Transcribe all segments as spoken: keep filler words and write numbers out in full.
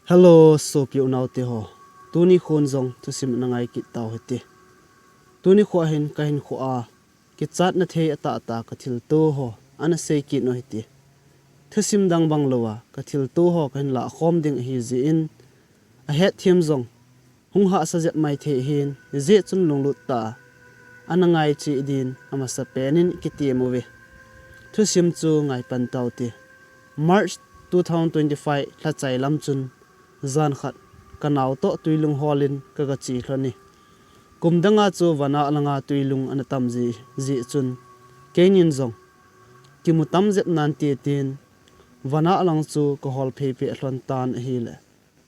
Hello, sopi unaute ho. Tuni khon jong thusim ana ngai kit tau hite. Tuni kho hin kahinkho a kichatna thei atahtah kathilto ho ana sei kit u hite. Thusim dang bang louva kathilto ho kahin lakhom ding ahi jeh in, ahetthem jong hung hahsa jep mai thei ahin, hijeh chun lunglut tah a ana ngai cheh din amasapen in kitem uve. Thusim chu ngai pan tau hite. March two thousand twenty-five lhachai lam chun, jan khat kanao toh Twilung hol in kaga che lhon e. Kum danga chu vana langa Twilung ana tam ji, jeh chun keinin jong kimu tam jep nante tin, vana lang chu kahol phei peh lhon tan ahile,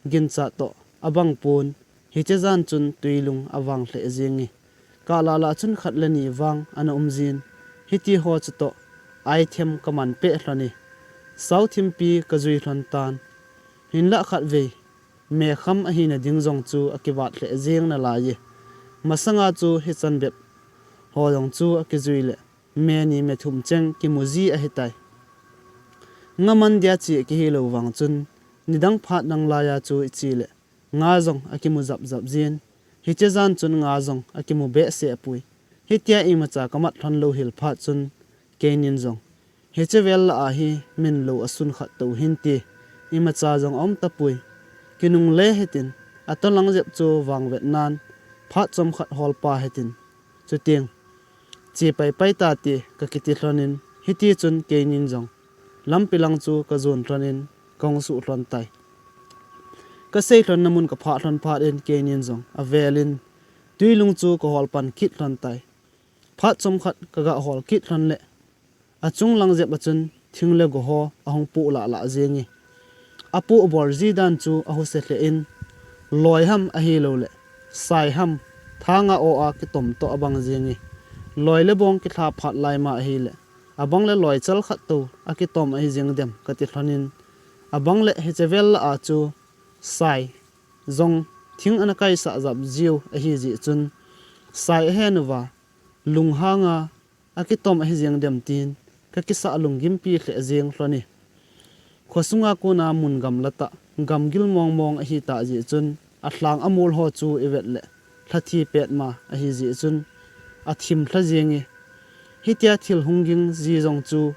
ginchat toh abang pon, hiche jan chun Twilung avang lheh jeng e. Kalah lah chun khat le ni vang ana um jin, hiti ho chutoh aithem kaman peh lhon e. Sao thimpi kajui lhon tan, hinlah khatvei mekham ahina ding jong chu akivat lheh jeng nalai e. Masanga chu hichan bep ho jong chu akijui le, me ni me thum cheng kimu ji ahitai. Nga man dia che kihilou vang chun, nidang phat dang laiya chu iche le, nga jong akimu jap jap jin, hiche jan chun nga jong akimu behseh poi. Hitia imacha kamat lhon lou hel phat chun, keinin jong, hiche vel lah a hi min lou asun khat tou hinte, imacha jong aum tapoi. Kinungle hitin, atolang jep chu vangvet nan, phat chomkhat hol pa hitin, chuteng che pai pai tate kakiti lhon in, hiti chun keinin jong lampi lang chu kajon lhon in, kahung suh lhon tai. Kasei lhonna mun kaphah lhon phat in keinin jong avel in, Twilung chu kahol pan kit lhon tai. Phat chomkhat kaga hol kit lhon le, achung lang jep a chun thing le go ho ahung poh lah lah jeng e. Apoh bol ji dan chu ahuse lheh in, loi ham ahilou le, sai ham, thanga o a kitom toh abang jeng e. Loi le bong kilha phat lai ma ahile, abang le loi chal khat tou akitom ahi jeng dem kati lhon in, abang le hiche vel lah a chu sai jong thing ana kaisah jap jiu ahi jeh chun, sai ahen uva, lunghanga akitom ahi jeng dem tin, kakisah lunggimpi lheh jeng lhon e. Khosunga kona mun gamla tah, gamgil mong mong ahi tah jeh chun, alhang amol ho chu ivet le, lhathi petma ahi jeh chun, athim lha jeng e. Hitia thil hung ging ji jong chu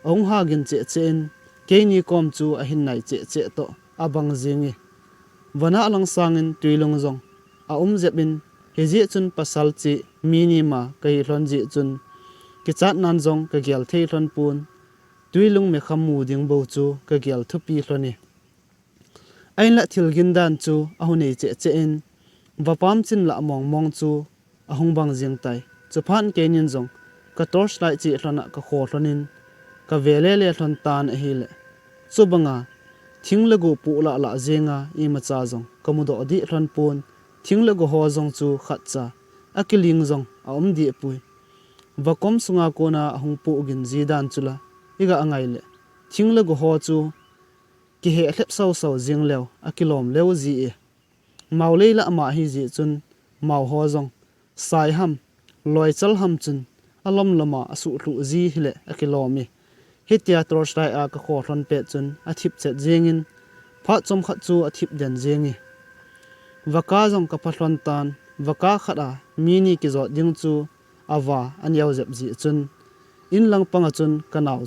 ahung ha gin cheh cheh in, keini kom chu ahin nai cheh cheh toh abang jeng e. Vana lang sangin Twilung jong aum jep in, hijeh chun pasal cheh mi ni ma kahi lhon jeh chun, kichat nan jong kagel thei lhon pon, Twilung mekham mu ding bou chu kagel thupi lhon e. Ahinlah thil gin dan chu ahung nei cheh cheh in, vapam chin lah mong mong chu ahung bang jeng tai. Chuphat keinin jong ka torch light cheh lhon a kakho lhon in, kave le le lhon tan ahile, chubanga thing le go poh lah lah jenga imacha jong kamudoh dih lhon pon, thing le go ho jong chu khatcha akiling jong aum deh poi. Vakom sunga kona ahung poh gin ji dan chu la iga ngai le, thing le go ho chu kiheh lhep sau sau jeng leu akilom leu ji e. Mao lei lah ama ahi jeh chun, mao ho jong sai ham, loichal ham chun alom lom a asuh lhuh ji hile akilom e. Hitia torch light a kakho lhon pet chun athip chet jeng in, phat chomkhat chu athip den jeng e. Vaka jong kapha lhon tan, vaka khat a mi ni kijot ding chu ava aneo jep jeh chun, in lang panga chun kanao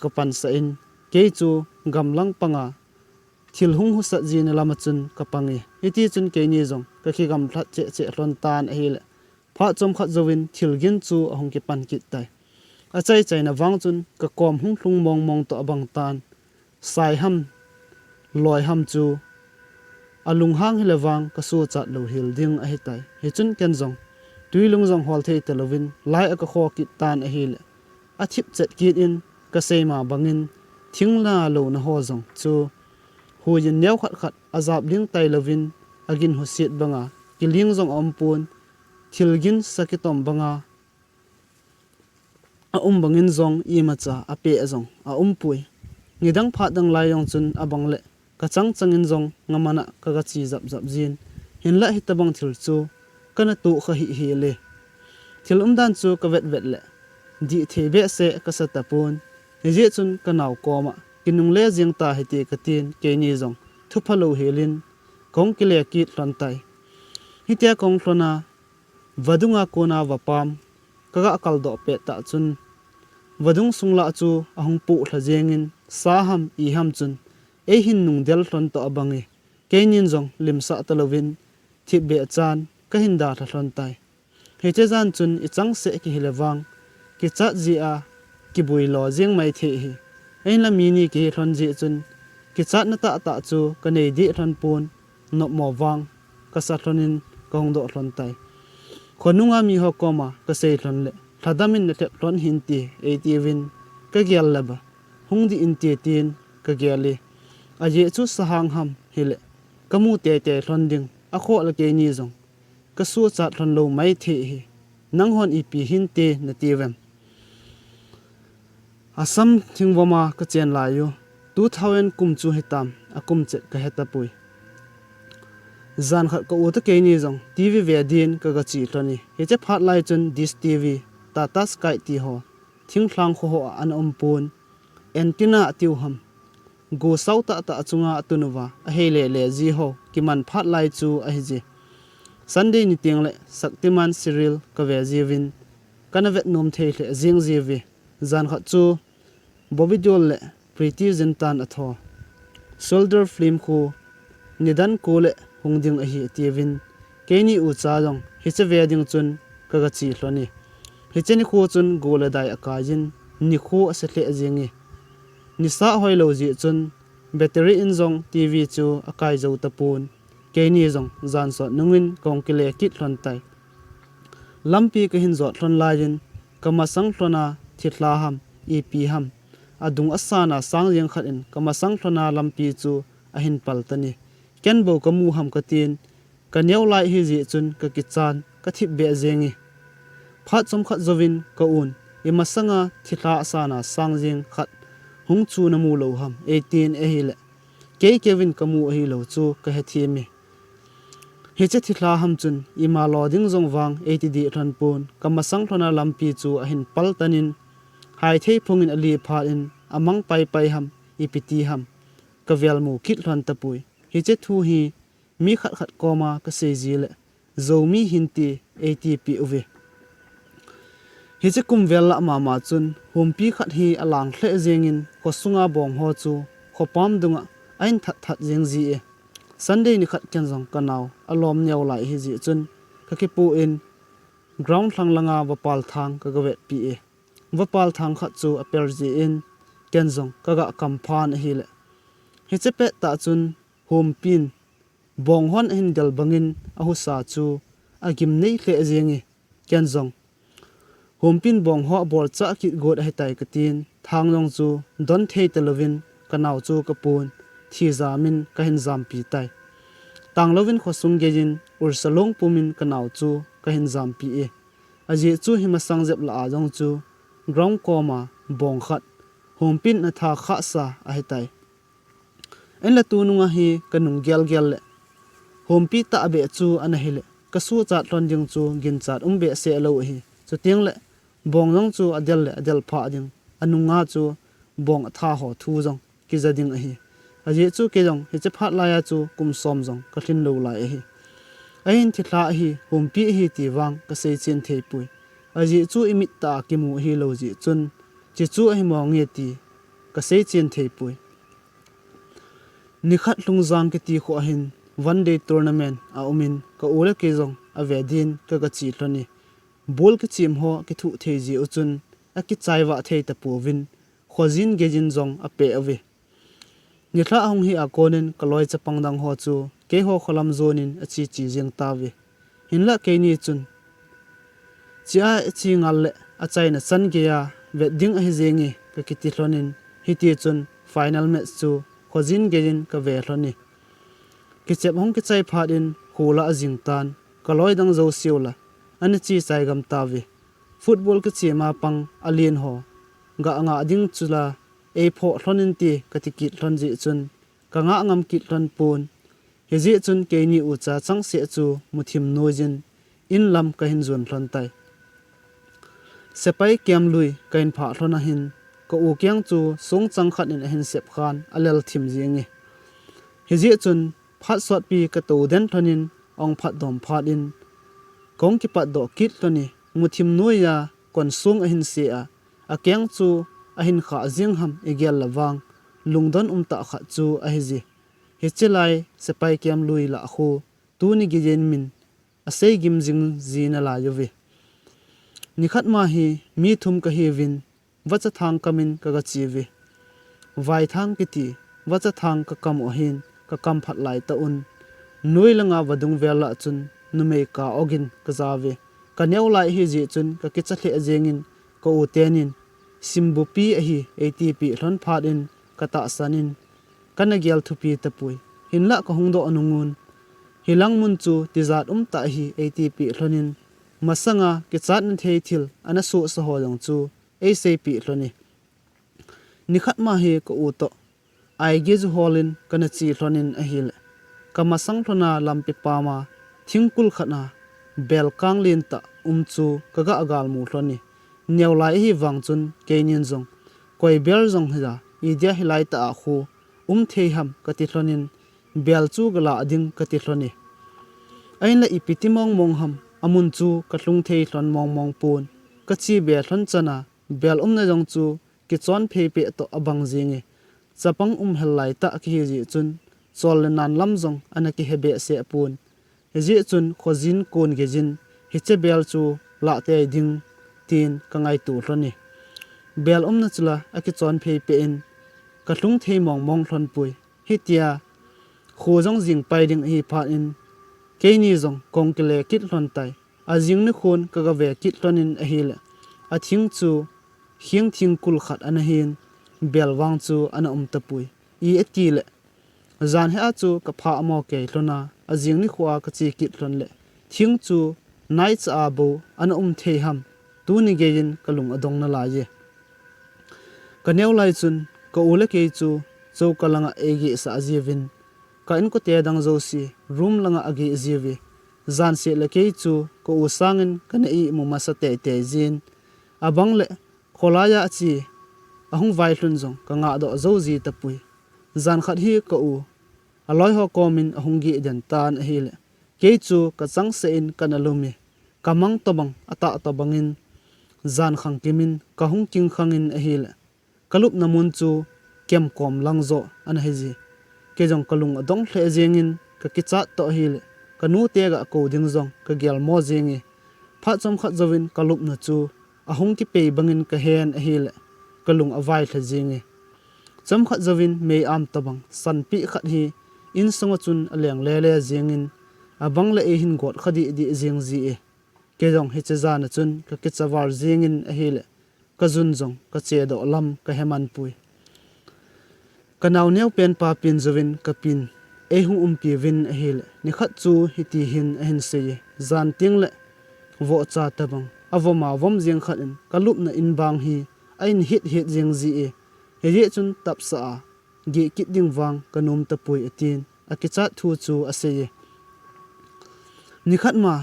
kapansah in, kei chu gam lang panga thil hung husat jina lama chun kapang e. Hiti chun keini jong kakigamlhat cheh cheh lhon tan ahile, phat chomkhat jouvin thil gin chu ahung kipan kit tai. Achai chaina vang chun kakom hung lhung mong mong toh abang tan, sai ham, loi ham chu alunghang hile vang kasochat lou hel ding ahitai. Hichun ken jong Twilung jong hol thei talouvin light a kakho kit tan ahile, athip chet kit in, kaseima bangin thing la louna ho jong chu huiyin neo khat khat ajap ling tailouvin, agin huset banga kiling jong aumpon, thil gin sa kitom banga aum bangin jong imacha apeh jong aumpoi. Nidang phat dang lai jong chun abang le, kachang changin jong ngaman a kaga che jap jap jin, hinlah hitobang thil chu kana toh kha hih hel e. Thil umdan chu kavet vet le, dih thei behseh kasa tapon, hijeh chun kanao koma kinungle jeng ta hite katin, keini jong thupha louhel in kahung kile kit lhon tai. Hitia kahung lhon a, vadung a kona vapam kaga kaldoh pet tah chun, vadung sung lah chu ahung poh lha jeng in, sa ham i ham chun eihin nungdel lhon toh abang e, keinin jong limsah talouvin thipbeh chan kahin dalha lhon tai. Hiche jan chun ichang seh kihi le vang, kichat jeh a kibui lo jeng mai thei hi. Ahinla mi ni kihi lhon jeh chun, kichatna tahtah chu kanei deh lhon pon, nopmo vang kasa lhon in kahung doh lhon tai. Khonung a miho koma kasei lhon le, lhadam in natep lhon hinte eitiuvin kagel le ba, hung dih inte tin kagel e. Ajeh chu sahang ham hile, kamu teitei lhon ding, akhoh le keini jong kasuhchat lhon lou mai thei hi. Nanghon ipi hinte nati uvem? Assam thingvom a kachen lai u, two thousand kum chu hitam, akum chet kahe tapoi. Jan khat ka u toh keini jong TV ve din kaga che lhon e. Hiche phat lai chun Dish TV, Tata Sky ti ho, thinglhang kho ho a ana um pon, antenna atiu ham, go sao tahtah achunga atun uva ahei lele ji ho kiman phat lai chu ahi je. Sunday ni teng le Shaktiman serial kave jiuvin, kana vet nom thei lheh jeng jiuve. Jan khat chu Bobby Deol le Preity Zinta in athoh Soldier film khu nidan ko le hung ding ahi atiuvin, keini ucha jong hiche ve ding chun kaga che lhon e. Hiche nikho chun go le dai akai jin, nikho ase lheh jeng e. Nisa hoilou jeh chun battery in jong TV chu akai jou tapon, keini jong jan sot nungin kahung kile kit lhon tai. Lampi kahin jot lhon laiyin, kamasang lhona thilha ham, ipi ham, adung asan a sang jeng khat in kamasang lhona lampi chu ahin pal tan e. Ken bou kamu ham katin, kaneo lai hijeh chun kakichan, kathipbeh jeng e. Phat chomkhat jouvin ka un, imasanga thilha asan a sang jeng khat hung chu namu lou ham eitin ahile, kei keuvin kamu ahilou chu kahethem e. Hiche thilha ham chun ima lo ding jong vang eiti dih lhon pon, kamasang lhona lampi chu ahin pal tan in, haithei phungin ali phat in, amang paipai ham, ipi ti ham, kavel mu kit lhon tapoi. Hiche thu hi mi khat khat koma kasei ji le, Zomi hinte eitipeh uve. Hiche kum vel lah mama chun humpi khat hi alang lheh jengin, khosunga bong ho chu khopam dunga ahin that that jeng ji e. Sunday nikhat ken jong kanao alom neo lai hijeh chun, kakipu in ground lhang langa vapal thang kaga vetpi e. Vapal thang khat chu aper jeh in, ken jong kaga kamphan ahile, hiche pettah chun humpin bong hon ahin del bangin ahusa chu agimnei lheh jenge. Ken jong humpin bong ho abolchah kit got ahitai katin, thang jong chu don thei talouvin kanao chu kapun, thijamin kahin jampi tai. Tanglouvin khosung geiyin, ursa long pumin kanao chu kahin jampi e. Ajeh chu himasang jep lah a jong chu ground koma bong khat humpin ana tha khahsa ahitai. Ahinla tununga hi kanung gelgel le, humpi tahbeh chu ana hile, kasuhchat lhon ding chu ginchat um behseh lou ahi. Chutengle bong jong chu adel le adel phah ding, anunga chu bong atha ho thu jong kija ding ahi. Ajeh chu kei jong hiche phat laiya chu kum som jong kalhin lou lai ahi. Ahin thilha ahi, humpi ahi ti vang kaseichen theipoi. Ajeh chu imit tah a kimu ahilou jeh chun, hiche chu ahi monge ti kaseichen theipoi. Nikhat Lhungjang kiti kho ahin one day tournament aumin, ka u le kei jong ave din kaga che lhon e. Ball kichem ho kithuh thei jeh u chun akichai vah thei tapouvin, khojin geiyin jong apeh uve. Nilhah ahung hi a konin kaloi chapang dang ho chu keiho kholam jonin ache che jeng tauve. Hinlah keini chun, chea iche ngal le achaina chan geiya vet ding ahi jenge kakiti lhonin, hitichun final match chu khojin geiyin kave lhon e. Kichep hung kichai phat in khola ajing tan, kaloi dang jouseu la ana che chai gam tauve. Football kichem a pang alen ho ga ngah ding chula eiphoh lhon inte kati kit lhon jeh chun, kangah ngam kit lhon pon. Hijeh chun keini ucha changseh chu muthim noiyin inlam kahin jon lhon tai. Sepai camp lui kahin phah lhon ahin, ka u keng chu songchang khat in ahin sep khan alel thim jenge. Hijeh chun phat sotpi katou den lhonin, ahung phatdom phat in kahung kipatdoh kit lhon e. Muthim noiya konsung ahin se a, akeng chu ahin khah jing ham igel le vang, lungdon umtah khat chu ahije. Hiche lai sepai camp lui lah khu tuni geiyin min asei gim jing ji nalai uve. Nikhat ma hi mi thum kahiuvin, vacha thang kamin kagache uve. Vaithang kiti vacha thang kakam u ahin, kakam phat laitah un, noi langa vadung vel lah chun numei kah ogin kaja uve. Kaneo lai ahijeh chun kakicha lheh jengin, ka u tenin simbupi ahi eitipeh lhon phat in katahsan in, kana gel thupi tapoi. Hinlah kahung doh nungun, hilang mun chu tijat umtah ahi eitipeh lhonin, masanga kichatna thei thil ana sohsa ho jong chu eiseipeh lhon e. Nikhat ma hi ka u toh aigiju holin kana che lhonin ahile, kamasang lhona lampi pama thingkul khat a bel kang lentah um chu kaga galmu lhon e. Neo lai ahivang chun keinin jong koi bel jong hija, idia hilaitah a khu um thei ham kati lhonin, bel chu galah ding kati lhon e. Ahinla ipi ti mongmong ham, amun chu kalhung thei lhon mongmong pon, kache be lhon chana bel umna jong chu kichon phei peh toh abang jenge. Chapang um hel laitah kahijeh chun chol le nan lam jong ana kihe behseh pon. Hijeh chun khojin kon geijin hiche bel chu lah tei ding tin kangaito lhon e. Bel umna chula akichon phei peh in kalhung thei mongmong lhon poi. Hitia kho jong jing pai ding ahi phat in, keini jong kahung kile kit lhon tai. Ajing nikhon kagave kit lhonin ahile, athing chu khing thingkul khat ana hin, bel vang chu ana um tapoi. I atile, jan hea chu kapha amo kei lhona, ajing nikhoa kache kit lhon le, thing chu naicha a bou ana um thei ham, tuni geiyin kalung adong nalaiye. Kaneo lai chun ka u le kei chu choka langa eigehsah jiuvin, ka inkote dang jouse room langa ageh jiuve. Jan seh le kei chu ka u sangin kana imu masa teitei jin, abang le kholaiya ache ahung vailhun jong kangahdoh jou ji tapoi. Jan khat hi ka u aloiho komin ahung geh den tan ahile, kei chu kachangseh in kana lum e. Kamang tobang atah tobangin jan khangkimin kahung kingkhangin ahile, kalupna mun chu camp kom lang joh ana hiji. Kei jong kalung adong lheh jengin kakichat toh ahile, kanute gakou ding jong kagelmo jenge. Phat chomkhat jouvin kalupna chu ahung kipei bangin kahen ahile, kalung availha jenge. Chomkhat jouvin mei-am tobang sanpeh khat hi insunga chun aleng lele jengin, abang le eihin gotkha dehdeh jeng ji e. Kei jong hiche jana chun kakicha val jengin ahile, kajun jong kachedoh lam kaheman poi. Kanao neopen pa pen jouvin kapin eihung umpiuvin ahile, nikhat chu hiti hin ahin seiye. Jan tengle vohcha tobang avom a vom jeng khat in kalupna in bang hi a-in het het jeng ji e. Hijeh chun tapsah a geh kit ding vang kanom tapoi atin, akichat thu chu aseiye. Nikhat ma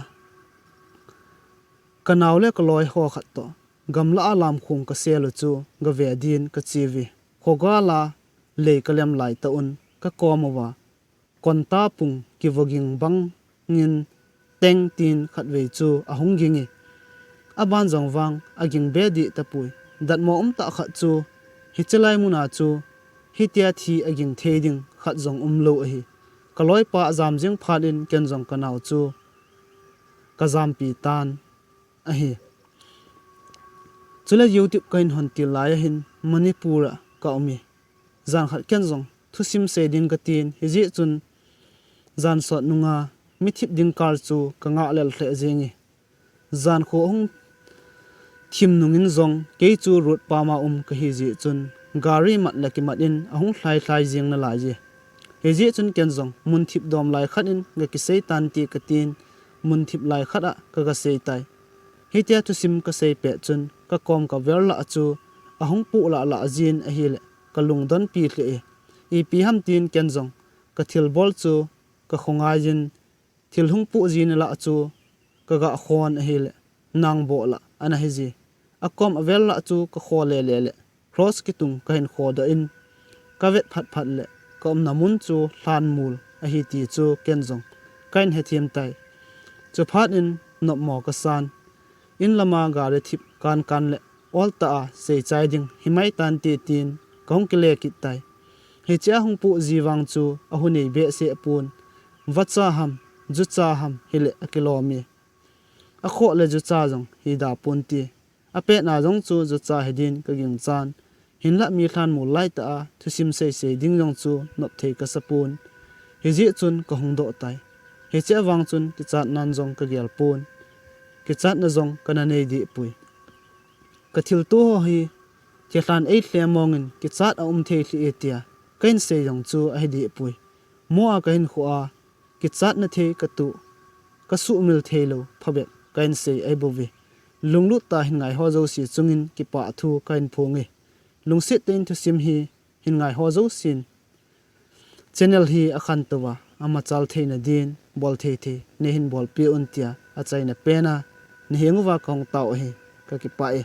kanao le kaloiho khat toh gamlah a lamkhong kasel u chu gave din kache uve. Khogal a lei kalem laitah un kakom uva, konta pung kivoging bangin teng tin khatvei chu ahung ginge. Aban jong vang aging be deh tapoi. Datmo umtah khat chu, hiche lai muna chu hitia thi aging thei ding khat jong umlou ahi. Kaloipa ajam jeng phat in ken jong kanao chu kajampi tan ahi. Chule YouTube kahin hon til lai ahin Manipur a ka um e. Jan khat ken jong thusim sei ding katin, hijeh chun jan sot nunga mi thip ding kal chu kangah lel lheh jenge. Jan kho ahung thim nungin jong kei chu road pama um kahi jeh chun gari mat le kimat in ahung lhai lhai jeng nalaiye. Hijeh chun ken jong mun thip dom lai khat in gakisei tante katin, mun thip lai khat a kagasei tai. Hitia thusim kasei pet chun kakom kavel lah a chu ahung poh lah lah jin ahile, kalungdonpi lheh e. Ipi ham tin ken jong kathilbol chu kakhongai jin, thil hung poh ji nalai chu kaga khon ahile, nangboh lah ana hiji. Akom avel lah chu kakho lele le cross kitung kahin khodoh in, kavet phat phat le ka umna mun chu lhanmul ahi ti chu ken jong kahin hethem tai. Chuphat in nopmo kasan, in lama gari thip kankan le oltah a seichai ding himai tante tin kahung kile kit tai. Hichea hung poh ji vang chu ahu nei behseh pon, vacha ham, jucha ham hile akilom e. Akhoh le jucha jong hida ponte. Apetna jong chu jucha hidin kaginchan. Hinlah mi lhanmul laitah a thusim seisei ding jong chu nopthei kasapon. Hijeh chun kahung doh tai. Hichea vang chun kichatnan jong kagel pon. Kichatna jong kana nei dehpoi. Kathilto ho hi thilhan eilhem mongin kichat aum thei lheh e tia kahin sei jong chu ahi dehpoi. Mo a kahinkho a kichatna thei katoh, kasuhmil theilou phabep kahin sei ahibouve. Lunglut tah a hin ngaiho jouse chungin kipah thu kahin phonge. Lungset tah in thusim hi hin ngaiho jousen channel hi akhantouva amachal theina din bol thei thei neihin bolpeh un tia achaina pena nahenguva kahung tao ahi. Kakipah e.